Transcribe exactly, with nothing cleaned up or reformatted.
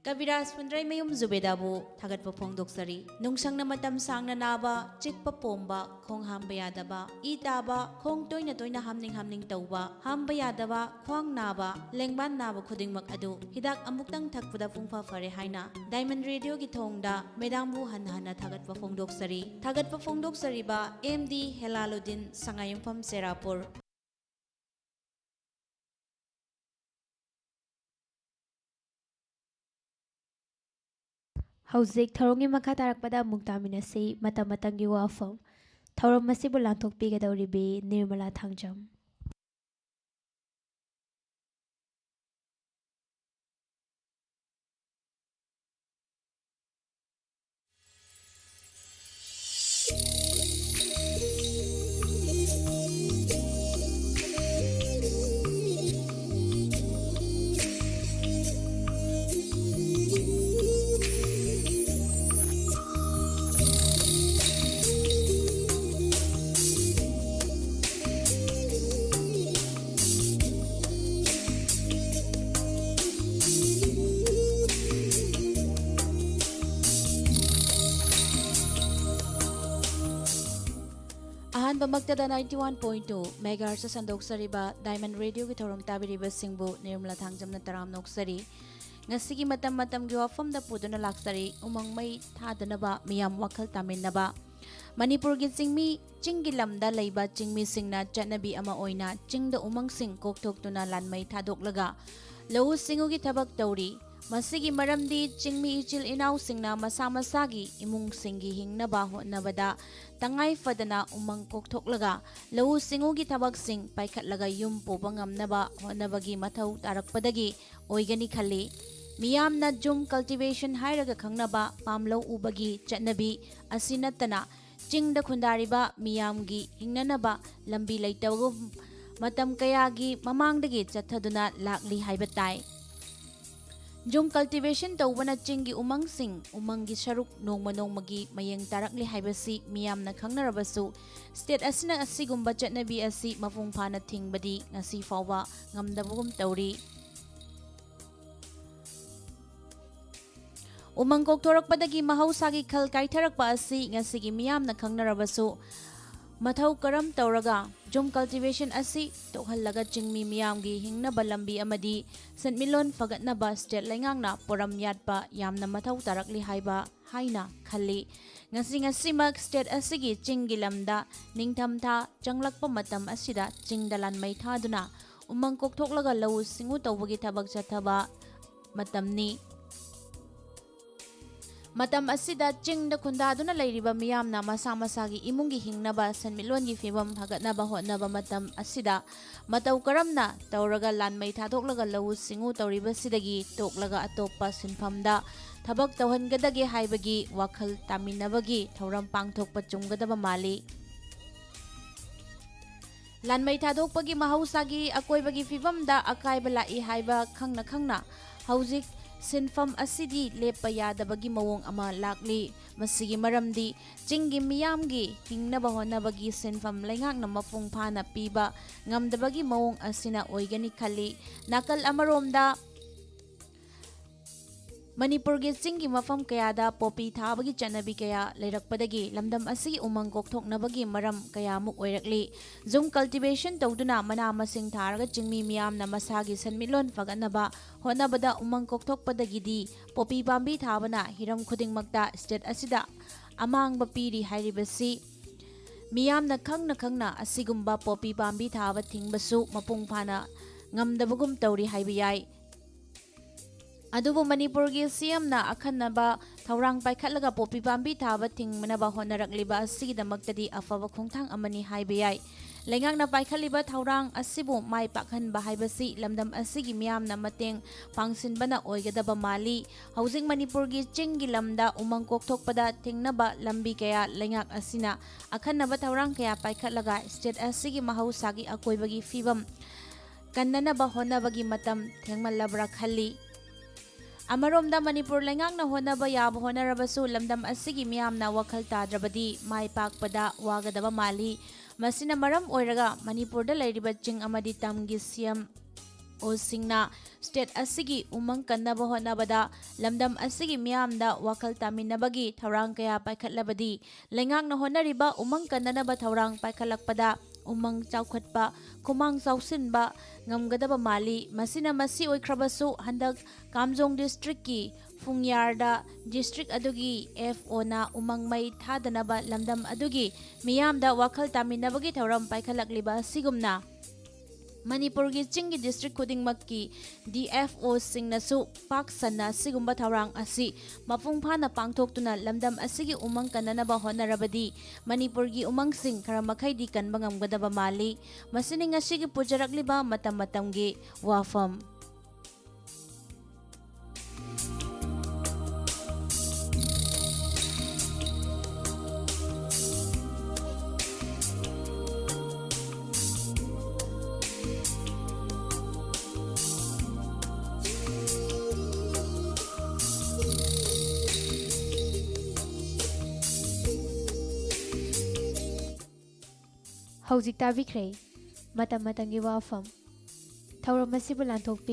ꯀꯕꯤꯔꯥꯖ ꯐꯨꯟꯗ꯭ꯔꯩꯃꯌꯨꯝ ꯖꯨꯕꯦꯗꯥꯕꯨ ꯊꯥꯒꯠꯄ ꯐꯣꯡꯗꯣꯛꯆꯔꯤ꯫ ꯅꯨꯡꯁꯪꯅ ꯃꯇꯝ ꯁꯥꯡꯅ ꯅꯥꯕ, ꯆꯤꯛꯄ ꯄꯣꯝꯕ, ꯈꯣꯡ ꯍꯥꯝꯕ ꯌꯥꯗꯕ, ꯏ ꯇꯥꯕ, ꯈꯣꯡ ꯇꯣꯏꯅ ꯇꯣꯏꯅ ꯍꯥꯝꯅꯤꯡ ꯍꯥꯝꯅꯤꯡ ꯇꯧꯕ, ꯍꯥꯝꯕ ꯌꯥꯗꯕ, ꯈ꯭ꯋꯥꯡ ꯅꯥꯕ, ꯂꯦꯡꯕꯥꯟ ꯅꯥꯕ ꯈꯨꯗꯤꯡꯃꯛ ꯑꯗꯨ ꯍꯤꯗꯥꯛ ꯑꯃꯨꯛꯇꯪ ꯊꯛꯄꯗ ꯄꯨꯡꯐ ꯐꯔꯦ ꯍꯥꯏꯅ Diamond Radio ꯒꯤ ꯊꯣꯡꯗ ꯃꯦꯗꯥꯝꯕꯨ ꯍꯟꯅ ꯍꯟꯅ ꯊꯥꯒꯠꯄ ꯐꯣꯡꯗꯣꯛꯆꯔꯤ꯫ ꯊꯥꯒꯠꯄ ꯐꯣꯡꯗꯣꯛꯆꯔꯤꯕ ꯑꯦꯝ ꯗꯤ ꯍꯦꯂꯥꯂꯨꯗꯤꯟ, ꯁꯉꯥꯏꯌꯨꯝꯐꯝ, ꯆꯦꯔꯥꯄꯨꯔ꯫ ꯍꯧꯖꯤꯛ ꯊꯧꯔꯝꯒꯤ ꯃꯈꯥ ꯇꯥꯔꯛꯄꯗ ꯑꯃꯨꯛ ꯇꯥꯃꯤꯟꯅꯁꯤ꯫ ꯃꯇꯝ ꯃꯇꯝꯒꯤ ꯋꯥꯐꯝ꯫ ꯊꯧꯔꯝ ꯑꯁꯤꯕꯨ ꯂꯥꯟꯊꯣꯛꯄꯤꯒꯗꯧꯔꯤꯕꯤ Nirmala Thangjam. ꯑꯍꯥꯟꯕꯃꯛꯇꯗ ninety one point two megahertz ꯁꯟꯗꯣꯛꯆꯔꯤꯕ Diamond Radio ꯒꯤ ꯊꯧꯔꯝ ꯇꯥꯕꯤꯔꯤꯕꯁꯤꯡꯕꯨ ꯅꯤꯔꯃꯂꯥ ꯊꯥꯡꯖꯝꯅ ꯇꯔꯥꯝꯅ ꯑꯣꯛꯆꯔꯤ꯫ ꯉꯁꯤꯒꯤ ꯃꯇꯝ ꯃꯇꯝꯒꯤ ꯋꯥꯐꯝꯗ ꯄꯨꯗꯨꯅ ꯂꯥꯛꯆꯔꯤ, ꯎꯃꯪ ꯃꯩ ꯊꯥꯗꯅꯕ ꯃꯤꯌꯥꯝ ꯋꯥꯈꯜ ꯇꯥꯃꯤꯟꯅꯕ꯫ ꯃꯅꯤꯄꯨꯔꯒꯤ ꯆꯤꯡꯃꯤ, ꯆꯤꯡꯒꯤ ꯂꯝꯗ ꯂꯩꯕ ꯆꯤꯡꯃꯤꯁꯤꯡꯅ ꯆꯠꯅꯕꯤ ꯑꯃ ꯑꯣꯏꯅ ꯆꯤꯡꯗ ꯎꯃꯪꯁꯤꯡ ꯀꯣꯛꯊꯣꯛꯇꯨꯅ ꯂꯥꯟꯃꯩ ꯊꯥꯗꯣꯛꯂꯒ ꯂꯧꯎ ꯁꯤꯡꯎꯒꯤ ꯊꯕꯛ ꯇꯧꯔꯤ꯫ ꯃꯁꯤꯒꯤ ꯃꯔꯝꯗꯤ ꯆꯤꯡꯃꯤ ꯏꯆꯤꯜ ꯏꯅꯥꯎꯁꯤꯡꯅ ꯃꯁꯥ ꯃꯁꯥꯒꯤ ꯏꯃꯨꯡꯁꯤꯡꯒꯤ ꯍꯤꯡꯅꯕ ꯍꯣꯠꯅꯕꯗ ꯇꯉꯥꯏ ꯐꯗꯅ ꯎꯃꯪ ꯀꯣꯛꯊꯣꯛꯂꯒ ꯂꯧꯎ ꯁꯤꯡꯎꯒꯤ ꯊꯕꯛꯁꯤꯡ ꯄꯥꯏꯈꯠꯂꯒ ꯌꯨꯝ ꯄꯨꯕ ꯉꯝꯅꯕ ꯍꯣꯠꯅꯕꯒꯤ ꯃꯊꯧ ꯇꯥꯔꯛꯄꯗꯒꯤ ꯑꯣꯏꯒꯅꯤ ꯈꯜꯂꯤ꯫ ꯃꯤꯌꯥꯝꯅ ꯖꯨꯝ ꯀꯜꯇꯤꯚꯦꯁꯟ ꯍꯥꯏꯔꯒ ꯈꯪꯅꯕ ꯄꯥꯝꯂꯧ ꯎꯕꯒꯤ ꯆꯠꯅꯕꯤ ꯑꯁꯤ ꯅꯠꯇꯅ ꯆꯤꯡꯗ ꯈꯨꯟꯗꯥꯔꯤꯕ ꯃꯤꯌꯥꯝꯒꯤ ꯍꯤꯡꯅꯅꯕ ꯂꯝꯕꯤ ꯂꯩꯇꯕꯒꯨꯝ ꯃꯇꯝ ꯀꯌꯥꯒꯤ ꯃꯃꯥꯡꯗꯒꯤ ꯆꯠꯊꯗꯨꯅ ꯂꯥꯛꯂꯤ ꯍꯥꯏꯕ ꯇꯥꯏ꯫ ꯖꯨꯝ ꯀꯜꯇꯤꯚꯦꯁꯟ ꯇꯧꯕꯅ ꯆꯤꯡꯒꯤ ꯎꯃꯪꯁꯤꯡ, ꯎꯃꯪꯒꯤ ꯁꯔꯨꯛ ꯅꯣꯡꯃ ꯅꯣꯡꯃꯒꯤ ꯃꯌꯦꯡ ꯇꯥꯔꯛꯂꯤ ꯍꯥꯏꯕꯁꯤ ꯃꯤꯌꯥꯝꯅ ꯈꯪꯅꯔꯕꯁꯨ, ꯁ꯭ꯇꯦꯠ ꯑꯁꯤꯅ ꯑꯁꯤꯒꯨꯝꯕ ꯆꯠꯅꯕꯤ ꯑꯁꯤ ꯃꯄꯨꯡ ꯐꯥꯅ ꯊꯤꯡꯕꯗꯤ ꯉꯁꯤ ꯐꯥꯎꯕ ꯉꯝꯗꯕꯒꯨꯝ ꯇꯧꯔꯤ꯫ ꯎꯃꯪ ꯀꯣꯛꯊꯣꯔꯛꯄꯗꯒꯤ ꯃꯍꯧꯁꯥꯒꯤ ꯈꯜ ꯀꯥꯏꯊꯔꯛꯄ ꯑꯁꯤ ꯉꯁꯤꯒꯤ ꯃꯤꯌꯥꯝꯅ ꯈꯪꯅꯔꯕꯁꯨ, ꯃꯊꯧ ꯀꯔꯝ ꯇꯧꯔꯒ ꯖꯨꯝ ꯀꯜꯇꯤꯚꯦꯁꯟ ꯑꯁꯤ ꯇꯣꯛꯍꯜꯂꯒ ꯆꯤꯡꯃꯤ ꯃꯤꯌꯥꯝꯒꯤ ꯍꯤꯡꯅꯕ ꯂꯝꯕꯤ ꯑꯃꯗꯤ ꯁꯦꯟꯃꯤꯠꯂꯣꯟ ꯐꯒꯠꯅꯕ ꯁ꯭ꯇꯦꯠ ꯂꯩꯉꯥꯛꯅ ꯄꯣꯔꯝ ꯌꯥꯠꯄ ꯌꯥꯝꯅ ꯃꯊꯧ ꯇꯥꯔꯛꯂꯤ ꯍꯥꯏꯕ ꯍꯥꯏꯅ ꯈꯜꯂꯤ꯫ ꯉꯁꯤ ꯉꯁꯤꯃꯛ ꯁ꯭ꯇꯦꯠ ꯑꯁꯤꯒꯤ ꯆꯤꯡꯒꯤ ꯂꯝꯗ ꯅꯤꯡꯊꯝꯊꯥ ꯆꯪꯂꯛꯄ ꯃꯇꯝ ꯑꯁꯤꯗ ꯆꯤꯡꯗ ꯂꯥꯟꯃꯩ ꯊꯥꯗꯨꯅ ꯎꯃꯪ ꯀꯣꯛꯊꯣꯛꯂꯒ ꯂꯧꯎ ꯁꯤꯡꯎ ꯇꯧꯕꯒꯤ ꯊꯕꯛ ꯆꯠꯊꯕ ꯃꯇꯝꯅꯤ꯫ ꯃꯇꯝ ꯑꯁꯤꯗ ꯆꯤꯡꯗ ꯈꯨꯟꯗꯥꯗꯨꯅ ꯂꯩꯔꯤꯕ ꯃꯤꯌꯥꯝꯅ ꯃꯁꯥ ꯃꯁꯥꯒꯤ ꯏꯃꯨꯡꯒꯤ ꯍꯤꯡꯅꯕ, ꯁꯦꯟꯃꯤꯠꯂꯣꯟꯒꯤ ꯐꯤꯕꯝ ꯐꯒꯠꯅꯕ ꯍꯣꯠꯅꯕ ꯃꯇꯝ ꯑꯁꯤꯗ ꯃꯇꯧ ꯀꯔꯝꯅ ꯇꯧꯔꯒ ꯂꯥꯟꯃꯩ ꯊꯥꯗꯣꯛꯂꯒ ꯂꯧꯎ ꯁꯤꯡꯎ ꯇꯧꯔꯤꯕꯁꯤꯗꯒꯤ ꯇꯣꯛꯂꯒ ꯑꯇꯣꯞꯄ ꯁꯤꯟꯐꯝꯗ ꯊꯕꯛ ꯇꯧꯍꯟꯒꯗꯒꯦ ꯍꯥꯏꯕꯒꯤ ꯋꯥꯈꯜ ꯇꯥꯃꯤꯟꯅꯕꯒꯤ ꯊꯧꯔꯝ ꯄꯥꯡꯊꯣꯛꯄ ꯆꯨꯝꯒꯗꯕ ꯃꯥꯜꯂꯤ꯫ ꯂꯥꯟꯃꯩ ꯊꯥꯗꯣꯛꯄꯒꯤ ꯃꯍꯧꯁꯥꯒꯤ ꯑꯀꯣꯏꯕꯒꯤ ꯐꯤꯕꯝꯗ ꯑꯀꯥꯏꯕ ꯂꯥꯛꯏ ꯍꯥꯏꯕ ꯈꯪꯅ ꯈꯪꯅ ꯍꯧꯖꯤꯛ ꯁꯤꯟꯐꯝ ꯑꯁꯤꯗꯤ ꯂꯦꯞꯄ ꯌꯥꯗꯕꯒꯤ ꯃꯑꯣꯡ ꯑꯃ ꯂꯥꯛꯂꯤ꯫ ꯃꯁꯤꯒꯤ ꯃꯔꯝꯗꯤ ꯆꯤꯡꯒꯤ ꯃꯤꯌꯥꯝꯒꯤ ꯍꯤꯡꯅꯕ ꯍꯣꯠꯅꯕꯒꯤ ꯁꯤꯟꯐꯝ ꯂꯩꯉꯥꯛꯅ ꯃꯄꯨꯡ ꯐꯥꯅ ꯄꯤꯕ ꯉꯝꯗꯕꯒꯤ ꯃꯑꯣꯡ ꯑꯁꯤꯅ ꯑꯣꯏꯒꯅꯤ ꯈꯜꯂꯤ꯫ ꯅꯥꯀꯜ ꯑꯃꯔꯣꯝꯗ ꯃꯅꯤꯄꯨꯔꯒꯤ ꯆꯤꯡꯒꯤ ꯃꯐꯝ ꯀꯌꯥꯗ ꯄꯣꯄꯤ ꯊꯥꯕꯒꯤ ꯆꯠꯅꯕꯤ ꯀꯌꯥ ꯂꯩꯔꯛꯄꯗꯒꯤ ꯂꯝꯗꯝ ꯑꯁꯤꯒꯤ ꯎꯃꯪ ꯀꯣꯛꯊꯣꯛꯅꯕꯒꯤ ꯃꯔꯝ ꯀꯌꯥꯃꯨꯛ ꯑꯣꯏꯔꯛꯂꯤ꯫ ꯖꯨꯝ ꯀꯜꯇꯤꯚꯦꯁꯟ ꯇꯧꯗꯨꯅ ꯃꯅꯥ ꯃꯁꯤꯡ ꯊꯥꯔꯒ ꯆꯤꯡꯃꯤ ꯃꯤꯌꯥꯝꯅ ꯃꯁꯥꯒꯤ ꯁꯦꯟꯃꯤꯠꯂꯣꯟ ꯐꯒꯠꯅꯕ ꯍꯣꯠꯅꯕꯗ ꯎꯃꯪ ꯀꯣꯛꯊꯣꯛꯄꯗꯒꯤꯗꯤ ꯄꯣꯄꯤ ꯄꯥꯝꯕꯤ ꯊꯥꯕꯅ ꯍꯤꯔꯝ ꯈꯨꯗꯤꯡꯃꯛꯇ ꯁ꯭ꯇꯦꯠ ꯑꯁꯤꯗ ꯑꯃꯥꯡꯕ ꯄꯤꯔꯤ ꯍꯥꯏꯔꯤꯕꯁꯤ ꯃꯤꯌꯥꯝꯅ ꯈꯪꯅ ꯈꯪꯅ ꯑꯁꯤꯒꯨꯝꯕ ꯄꯣꯄꯤ ꯄꯥꯝꯕꯤ ꯊꯥꯕ ꯊꯤꯡꯕꯁꯨ ꯃꯄꯨꯡ ꯐꯥꯅ ꯉꯝꯗꯕꯒꯨꯝ ꯇꯧꯔꯤ ꯍꯥꯏꯕ ꯌꯥꯏ꯫ ꯑꯗꯨꯕꯨ ꯃꯅꯤꯄꯨꯔꯒꯤ ꯁꯤ ꯑꯦꯝꯅ ꯑꯈꯟꯅꯕ ꯊꯧꯔꯥꯡ ꯄꯥꯏꯈꯠꯂꯒ ꯄꯣꯄꯤ ꯄꯥꯝꯕꯤ ꯊꯥꯕ ꯊꯤꯡꯅꯕ ꯍꯣꯠꯅꯔꯛꯂꯤꯕ ꯑꯁꯤꯒꯤꯗꯃꯛꯇꯗꯤ ꯑꯐꯕ ꯈꯣꯡꯊꯥꯡ ꯑꯃꯅꯤ ꯍꯥꯏꯕ ꯌꯥꯏ꯫ ꯂꯩꯉꯥꯛꯅ ꯄꯥꯏꯈꯠꯂꯤꯕ ꯊꯧꯔꯥꯡ ꯑꯁꯤꯕꯨ ꯃꯥꯏ ꯄꯥꯛꯍꯟꯕ ꯍꯥꯏꯕꯁꯤ ꯂꯝꯗꯝ ꯑꯁꯤꯒꯤ ꯃꯤꯌꯥꯝꯅ ꯃꯇꯦꯡ ꯄꯥꯡꯁꯤꯟꯕꯅ ꯑꯣꯏꯒꯗꯕ ꯃꯥꯜꯂꯤ꯫ ꯍꯧꯖꯤꯛ ꯃꯅꯤꯄꯨꯔꯒꯤ ꯆꯤꯡꯒꯤ ꯂꯝꯗ ꯎꯃꯪ ꯀꯣꯛꯊꯣꯛꯄꯗ ꯊꯤꯡꯅꯕ ꯂꯝꯕꯤ ꯀꯌꯥ ꯂꯩꯉꯥꯛ ꯑꯁꯤꯅ ꯑꯈꯟꯅꯕ ꯊꯧꯔꯥꯡ ꯀꯌꯥ ꯄꯥꯏꯈꯠꯂꯒ ꯁ꯭ꯇꯦꯠ ꯑꯁꯤꯒꯤ ꯃꯍꯧꯁꯥꯒꯤ ꯑꯀꯣꯏꯕꯒꯤ ꯐꯤꯕꯝ ꯀꯟꯅꯅꯕ ꯍꯣꯠꯅꯕꯒꯤ ꯃꯇꯝ ꯊꯦꯡꯃꯜꯂꯕ꯭ꯔꯥ ꯈꯜꯂꯤ꯫ ꯑꯃꯔꯣꯝꯗ ꯃꯅꯤꯄꯨꯔ ꯂꯩꯉꯥꯛꯅ ꯍꯣꯠꯅꯕ ꯌꯥꯕ ꯍꯣꯠꯅꯔꯕꯁꯨ ꯂꯝꯗꯝ ꯑꯁꯤꯒꯤ ꯃꯤꯌꯥꯝꯅ ꯋꯥꯈꯜ ꯇꯥꯗ꯭ꯔꯕꯗꯤ ꯃꯥꯏ ꯄꯥꯛꯄꯗ ꯋꯥꯒꯗꯕ ꯃꯥꯜꯂꯤ꯫ ꯃꯁꯤꯅ ꯃꯔꯝ ꯑꯣꯏꯔꯒ ꯃꯅꯤꯄꯨꯔꯗ ꯂꯩꯔꯤꯕ ꯆꯤꯡ ꯑꯃꯗꯤ ꯇꯝꯒꯤ ꯁꯤ ꯑꯦꯝ ꯑꯣꯁꯤꯡꯅ ꯁ꯭ꯇꯦꯠ ꯑꯁꯤꯒꯤ ꯎꯃꯪ ꯀꯟꯅꯕ ꯍꯣꯠꯅꯕꯗ ꯂꯝꯗꯝ ꯑꯁꯤꯒꯤ ꯃꯤꯌꯥꯝꯗ ꯋꯥꯈꯜ ꯇꯥꯃꯤꯟꯅꯕꯒꯤ ꯊꯧꯔꯥꯡ ꯀꯌꯥ ꯄꯥꯏꯈꯠꯂꯕꯗꯤ, ꯂꯩꯉꯥꯛꯅ ꯍꯣꯠꯅꯔꯤꯕ ꯎꯃꯪ ꯀꯟꯅꯅꯕ ꯊꯧꯔꯥꯡ ꯄꯥꯏꯈꯠꯂꯛꯄꯗ ꯎꯃꯪ ꯆꯥꯎꯈꯠꯄ, ꯈꯨꯃꯥꯡ ꯆꯥꯎꯁꯤꯟꯕ ꯉꯝꯒꯗꯕ ꯃꯥꯜꯂꯤ꯫ ꯃꯁꯤꯅ ꯃꯁꯤ ꯑꯣꯏꯈ꯭ꯔꯕꯁꯨ, ꯍꯟꯗꯛ ꯀꯥꯝꯖꯣꯡ ꯗꯤꯁꯇ꯭ꯔꯤꯛꯀꯤ ꯐꯨꯡꯌꯥꯔꯗ ꯗꯤꯁꯇ꯭ꯔꯤꯛ ꯑꯗꯨꯒꯤ ꯑꯦꯐ ꯑꯣꯅ ꯎꯃꯪ ꯃꯩ ꯊꯥꯗꯅꯕ ꯂꯝꯗꯝ ꯑꯗꯨꯒꯤ ꯃꯤꯌꯥꯝꯗ ꯋꯥꯈꯜ ꯇꯥꯃꯤꯟꯅꯕꯒꯤ ꯊꯧꯔꯝ ꯄꯥꯏꯈꯠꯂꯛꯂꯤꯕ ꯑꯁꯤꯒꯨꯝꯅ, ꯃꯅꯤꯄꯨꯔꯒꯤ ꯆꯤꯡꯒꯤ ꯗꯤꯁꯇ꯭ꯔꯤꯛ ꯈꯨꯗꯤꯡꯃꯛꯀꯤ ꯗꯤ ꯑꯦꯐ ꯑꯣꯁꯤꯡꯅꯁꯨ ꯄꯥꯛ ꯁꯟꯅ ꯑꯁꯤꯒꯨꯝꯕ ꯊꯧꯔꯥꯡ ꯑꯁꯤ ꯃꯄꯨꯡ ꯐꯥꯅ ꯄꯥꯡꯊꯣꯛꯇꯨꯅ ꯂꯝꯗꯝ ꯑꯁꯤꯒꯤ ꯎꯃꯪ ꯀꯟꯅꯅꯕ ꯍꯣꯠꯅꯔꯕꯗꯤ, ꯃꯅꯤꯄꯨꯔꯒꯤ ꯎꯃꯪꯁꯤꯡ ꯈꯔ ꯃꯈꯩꯗꯤ ꯀꯟꯕ ꯉꯝꯒꯗꯕ ꯃꯥꯜꯂꯤ꯫ ꯃꯁꯤꯅꯤ ꯉꯁꯤꯒꯤ ꯄꯨꯖꯔꯛꯂꯤꯕ ꯃꯇꯝ ꯃꯇꯝꯒꯤ ꯋꯥꯐꯝ꯫ ꯍꯧꯖꯤꯛ ꯇꯥꯕꯤꯈ꯭ꯔꯦ ꯃꯇꯝ ꯃꯇꯝꯒꯤ ꯋꯥꯐꯝ꯫ ꯊꯧꯔꯝ ꯑꯁꯤꯕꯨ ꯂꯥꯟꯊꯣꯛꯄꯤ